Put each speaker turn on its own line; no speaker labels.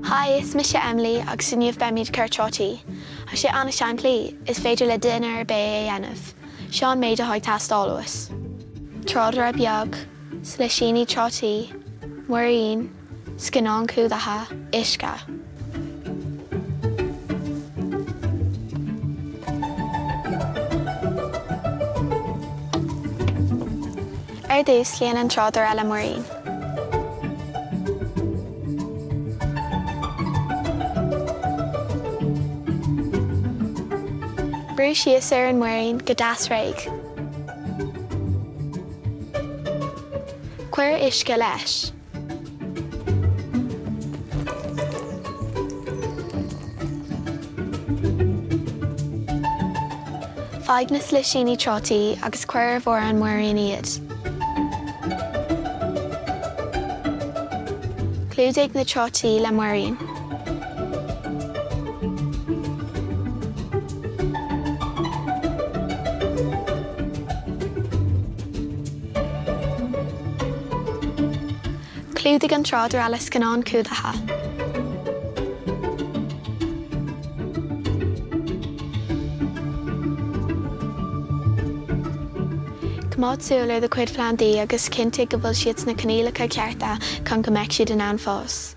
Hi, is mise Emily agus inniu beimid ag cur trátaí. Tá sé an-simplí, is féidir le duine ar bith é a dhéanamh. Seo an méid atá ag teastáil uait. Trádaire beag, slisíní trátaí, muirín, scannán cumhdaithe, uisce. Ar dtús, líon an trádaire le muirín. Brú síos ar an muirín go deas réidh. Cuir uisce leis. Faigh na slisíní trátaí agus cuir ar bharr an mhuirín iad. Clúdaigh na trátaí le muirín. Clúdaigh an trádaire le scannán cumhdaithe. Coimeád súil ar do chuid plandaí agus cinntigh go bhfuil siad sna coinníollacha cearta chun go mbeidh siad in ann fás.